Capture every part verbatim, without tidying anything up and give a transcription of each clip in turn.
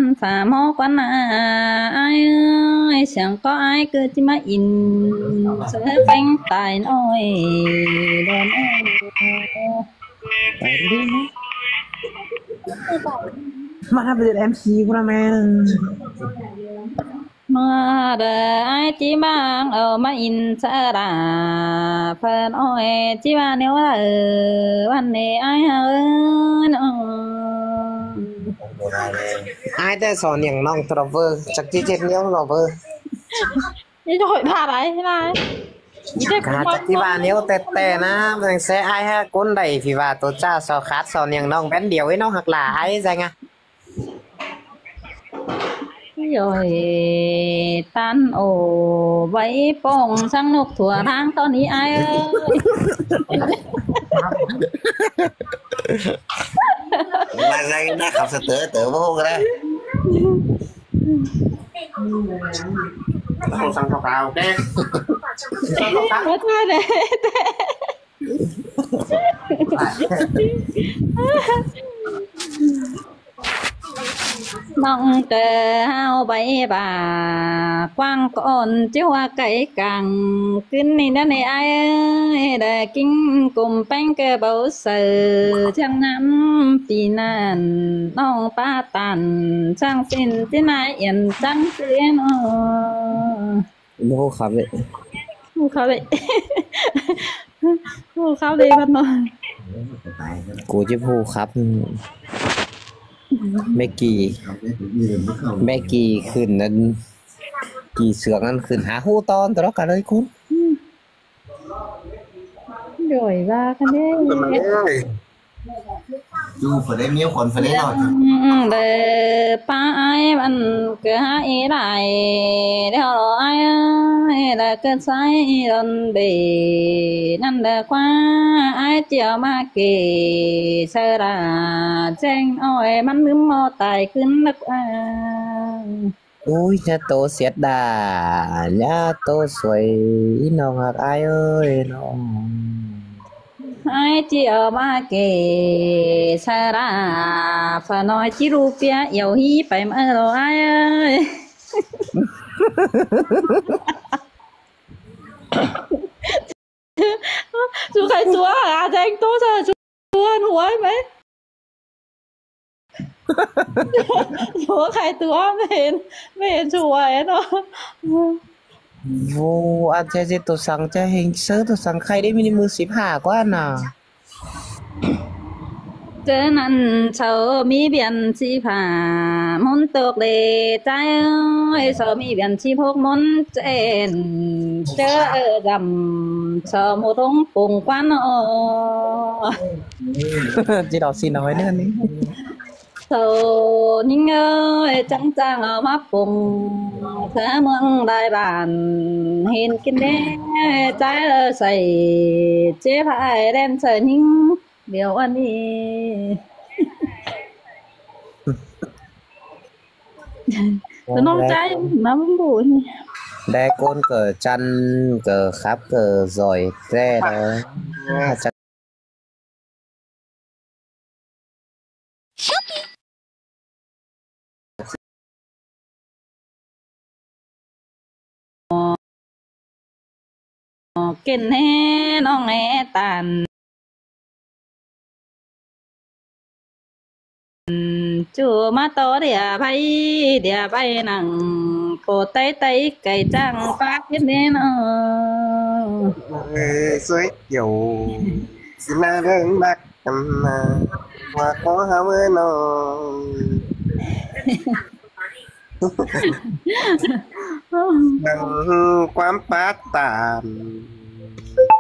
phả ꞌmó quán ải ơi, siêng ꞌcọ ải ꞌcứ ꞌchí ꞌmá in, ꞌsớ ꞌpéng tai ꞌnọi, đôn ơi. ꞌMá ꞌhặp ꞌviạk em xê ꞌcọ ꞌmen. ꞌMá đaư ải ꞌchí bang au ꞌmá in ꞌsớ đa, phả ꞌnọi ꞌchí ꞌva ꞌnéo đaư, ꞌván ꞌnị ải ꞌhứ ꞌnớ. Ải té so ꞌniêng ꞌnọng ꞌtọ ꞌvớ, chắc ꞌchí chết ꞌnéo ꞌnọ ꞌvớ. ꞌNhá khỏi pha đảy ꞌnị. Khả chắc ꞌchí ꞌva ꞌnéo té té ꞌnớ, ꞌmắn ꞌsớ ải ꞌhứ ꞌcốn đảy phi ꞌva ꞌtố ꞌchạ so khát so ꞌniêng ꞌnọng ꞌvén điêu ꞌnị ꞌnọng ꞌhặc lả ải dang a. Rồi tan ổ vẫy pông săng ꞌnộc thủa tháng ꞌtọn ꞌnị ải ơi. ꞌMá dang đa khắp sa tớ tớ ꞌmá ꞌhụ ꞌcọ đa. ꞌMá ꞌhụ săng so kháo ꞌkẹ. ꞌMá thôi đảy. ꞌNọng ꞌcọ ꞌhụ báu bả quang ꞌcốn ꞌchí ꞌhua cai cang ꞌcứn ꞌnị ꞌnớ ꞌnị ải ơi, đa ꞌkính ꞌcum ꞌpéng ꞌcọ báu saư, ꞌchăng ꞌnặn ꞌpi ꞌnặn ꞌnọng pá ꞌtan, ꞌchăng ꞌsịn ꞌchí nai yên ꞌchăng ꞌsịn ꞌnớ. ꞌMá ꞌhụ khắp ꞌlế. ꞌMá ꞌhụ khắp ꞌlế. ꞌMá ꞌhụ khắp ꞌlế ꞌván ꞌnọ. ꞌCọ ꞌchí ꞌhụ khắp. ꞌMẹ ꞌKị, ꞌmẹ ꞌKị khửn ꞌnặn, ꞌKị sương ꞌnặn khửn hả ꞌhụ ꞌtọn ꞌtọ ꞌcọ đảy ꞌcốn. Rồi ꞌva ꞌcọ đảy. Ư, phải đảy ꞌnéo khuôn phải đảy ꞌnọ. Ư, đaư pá ải ꞌván ꞌcọ hả ꞌi đảy, ꞌlẹo ꞌlo ải ơi, đaư ꞌcọ sai đon bể, ꞌnặn đaư ꞌquá ải ꞌchí au ꞌmá kể, saư đa ꞌcheng ꞌnọi ꞌmắn ꞌlứm ꞌmo tai ꞌcứn ꞌnớ ꞌquá. Ui, ꞌnhá ꞌtố siết đa, ꞌnhá ꞌtố suối, ꞌnọng ꞌhặc ải ơi ꞌnọng. Ải ꞌchí au ꞌmá kể, saư đa, phả ꞌnọi ꞌchí ꞌlụk ꞌpía, yau hí pay ꞌmá ꞌlo ải ơi. Su khay tua, a ꞌcheng ꞌtố sa su tua ꞌnị ꞌmá. Su khay tua ꞌmá hên, ꞌmá hên su ꞌnọ. Vô, a ꞌchí ꞌchí ꞌtố săng ꞌchí hên saư ꞌtố săng khay đảy ꞌmí ꞌnị ꞌmự síp hả ꞌquá ꞌnọ. ꞌChớ ꞌnặn sau ꞌmí biên síp hả ꞌmôn ꞌtộc ꞌlế ꞌchái ơi, sau ꞌmí biên síp hốc ꞌmôn ꞌchẹn. ꞌChớ ꞌdăm sau ꞌmú ꞌtông pông quán ꞌnọ. ꞌChí đọc xin nói nữa ꞌnị. Sau ꞌnhính ơi, ꞌchắng ꞌchang au ꞌmá pông, ꞌsớ ꞌmướng lai bản hên kin đé, ꞌchái ꞌlạ sai, ꞌchế pha ai đen sai ꞌnhính. Điêu ăn ꞌnị. Tớ nông đé, trai mà không đủ nhỉ. Đé ꞌcốn ꞌcọ chăn ꞌcọ khắp ꞌcọ doi ꞌtẹ đó. Kin hế ꞌnọng hế ꞌtan. Chu ꞌmá tó ꞌdia pay, ꞌdia pay nẳng, pô ꞌTáy ꞌTáy cay ꞌchăng pák kin hế ꞌnọng. Ơi, suối chiều, xin na đương mắc căm mà, hoa có háo ơi ꞌnọng. Nẳng ꞌquám pát ꞌtan,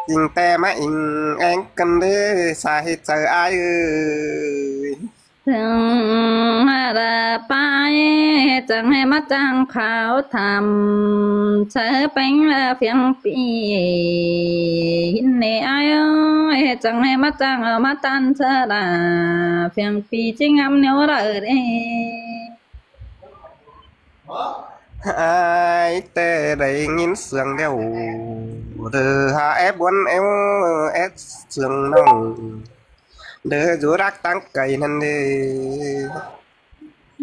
ꞌchính ꞌtẹ ꞌmá inh eng căn đế, sa ꞌhịt chaư ai ơi. Thưng ꞌmá đa pay, chắng hế ꞌmá ꞌchang kháo tham, chaư péng ꞌla phiêng pi, hin nê ai ơi, chắng hế ꞌmá ꞌchang au ꞌmá ꞌtan chaư đa, phiêng pi ꞌchí ngắm ꞌnéo đaư đế. Ai ꞌtẹ đảy ꞌnghín sương đeo, đơ ha ép buôn eo ép sương ꞌnọng, đơ dú đắc táng cay ꞌnặn đế.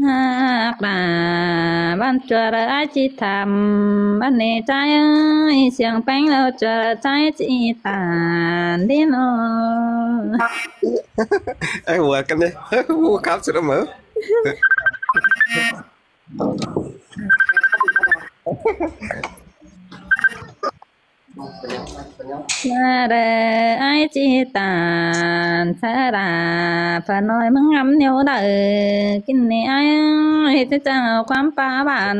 Hák đa, băn ꞌchua ꞌlạ ai ꞌchí tham, băn ꞌnị ꞌchái ơi, siêng ꞌpéng ꞌlẹo ꞌchua ꞌlạ ꞌchái ꞌchí tản đi nó. Ê, hua căn đi, hua khắp sự đó mở. Sa đa ai ꞌchí tản, sa đa ꞌphạ ꞌnọi ꞌmướng ngắm ꞌnéo đaư, kin ꞌnị ai ơi, ꞌchí chắng au ꞌquám pá bản,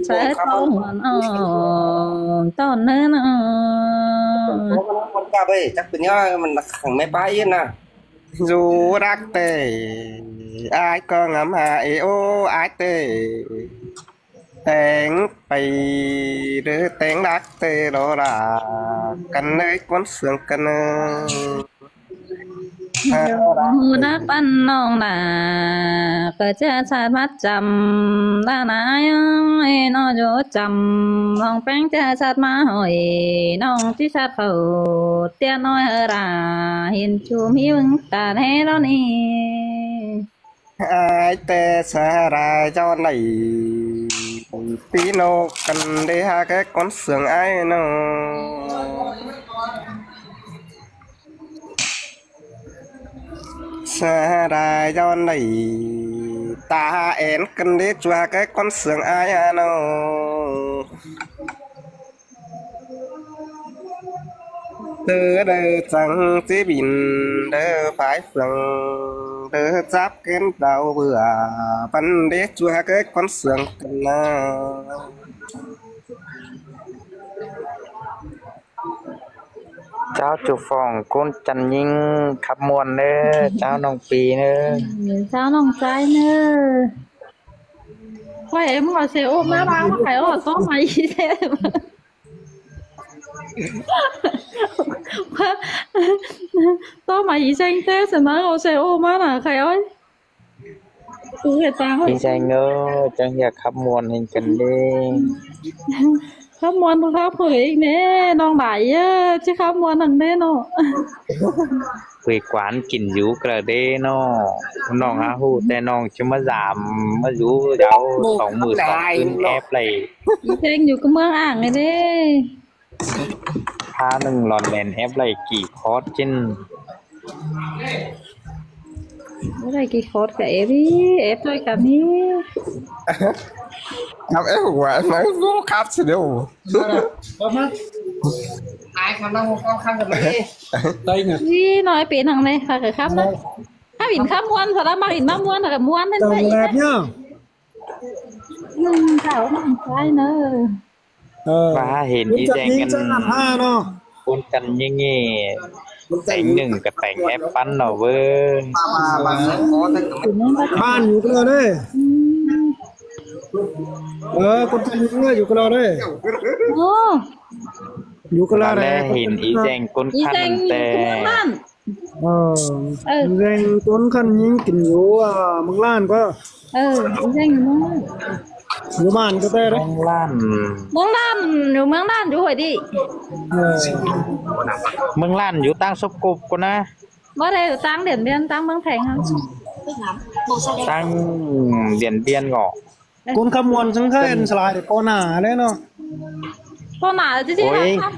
sa tón muôn ong, tón ꞌnớ ꞌnớ. Con cặp ấy chắc mình nhớ mình đặt hàng mấy bãi yên nè. Dú đắc tê, ai ꞌcọ ngắm hả ê ô ai tê. Téng pay đơ téng đắc tê đó là căn nơi cuốn xương căn nơi. Hư đắc băn ꞌnọng đa, ꞌcọ ꞌchưa ꞌchặt ꞌmá chăm, đa nả ai ơi, ꞌnọng dú chăm, ꞌnọng ꞌpéng ꞌchưa ꞌchặt ꞌmá hỏi, ꞌnọng ꞌchí ꞌchặt khảu, ꞌtiến ꞌnọi hơ đa, hên ꞌchu ꞌmí ꞌmướng tả ꞌhế đó ꞌnị. Ai tê sa rai ꞌchọ đảy, ꞌpi ꞌnọng căn đi hả cái cuốn xương ai nó. Sa rai ꞌchọ đảy, ta én căn đi ꞌchua cái cuốn xương ai hả nó. Tơ đơ chắng ꞌchí bỉn, đơ phái phường, đơ chắp kén đau bưa, băn đế ꞌchua cái cuốn xương căn na. Cháo ꞌchu phỏng ꞌcốn chăn ꞌnhính khắp muôn ꞌnớ, cháo ꞌnọng ꞌpi ꞌnớ. Ừ, cháo ꞌnọng ꞌchái ꞌnớ. Quay em ngồi xe ôm má ba, có phải ôm số mày đi xe. Số mày đi xe té, xe má ngồi xe ôm má nả khay ơi. Tú khay ta ơi. Đi xe ngơ, chắng hiạk khắp muôn ꞌhêng căn đi. Khắp muôn khắp khởi ꞌnị, ꞌnọng đảy ơ, ꞌchí khắp muôn ꞌnặn đế ꞌnọ. Quê quán kin dú ꞌcọ đế ꞌnọ. ꞌNọng hả ꞌhụ, té ꞌnọng ꞌchí ꞌmá dám, ꞌmá dú đáo, song ꞌmự song ꞌcứn ép đảy. Đi cheng dú ꞌcọ ꞌmướng ảng ꞌnị đế. Tháng ꞌnưng lon ꞌlen ép đảy kỉ khót ꞌchịn. Ép đảy kỉ khót cả ép đi, ép thôi cả đi. Khắp ép hua, ép ꞌmá dú khắp ꞌsứ điêu. Ai khắp ꞌnọng ꞌcọ khắp cả đi. Đi ꞌnọi pên hăng ꞌnị, khắp cả khắp ꞌnị. Khắp ỉn khắp muôn, sau đó ꞌmặc ỉn ꞌmặc muôn, khắp muôn ꞌnị. Chào đẹp nhá. Ừ, chào ꞌnọng ꞌchái ꞌnớ. Ờ. Và hên ꞌcốn ꞌchăn ꞌnhính căn chắc ăn ha nó. ꞌCốn ꞌchăn ꞌnhính ꞌnị. ꞌCốn ꞌchăn téng ꞌnưng ꞌcọ téng ép păn ꞌnọ ꞌvớ. Bản dú ꞌcọ đảy. Ừ. Ờ, ꞌcốn ꞌchăn ꞌnhính ꞌnị dú ꞌcọ đảy. Ồ. Dú ꞌcọ đảy. Và lé hên ꞌí cheng ꞌcốn khăn té. Ờ, ꞌí cheng ꞌcốn khăn ꞌnhính kin dú, à, ꞌmướng ꞌlan ꞌquá. Ờ, ꞌí cheng ꞌmướng ꞌlan. Dú bản ꞌcọ té đảy. ꞌMướng ꞌlan. ꞌMướng ꞌlan, dú ꞌmướng ꞌlan dú ꞌhọi đi. Ờ. ꞌMướng ꞌlan dú ꞌtáng Sốp Cộp ꞌcọ ꞌnớ. Báu đảy ꞌtáng Điện Biên, ꞌtáng ꞌmướng Theng hả? ꞌTáng Điện Biên ꞌcọ. ꞌCốn khắp muôn săng khai ăn sả lai đi ꞌpo nả đảy ꞌnọ. ꞌPo nả chứ chứ. Ôi. Khắp.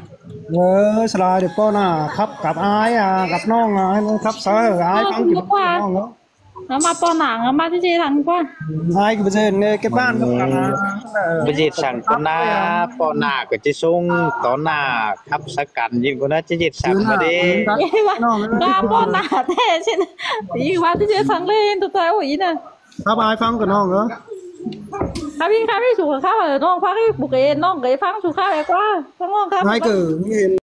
Ờ, sả lai đi ꞌpo nả khắp, khắp ai à, khắp ꞌnọng à, khắp sa hảư ai. Ờ, phắng kin ꞌnọng à. Ngắm ꞌmá ꞌpo nả, ngắm ꞌmá chứ chứ thăng ꞌquá. Ai ꞌcọ báu dệt ꞌnị, cái bản khắp khắp à. Báu dệt săng ꞌcọ nả, ꞌpo nả ꞌcọ ꞌchí sung, tó nả khắp sa căn ꞌnhính ꞌcọ nả, ꞌchí dệt săng ꞌmá đế. Ba ꞌpo nả té chứ. Đi ꞌmá chứ chứ thăng lên, tôi tôi ôi nè. Khắp ai phắng kin ꞌnọng ơ. Khắp ꞌnị, khắp ꞌnị, sủ khắp ꞌnọng, phắng ꞌnị, bố kể ꞌnọng kể phắng sủ khắp ꞌnị ꞌquá. Phắng ꞌnọng khắp. Ai ꞌcọ ꞌnị.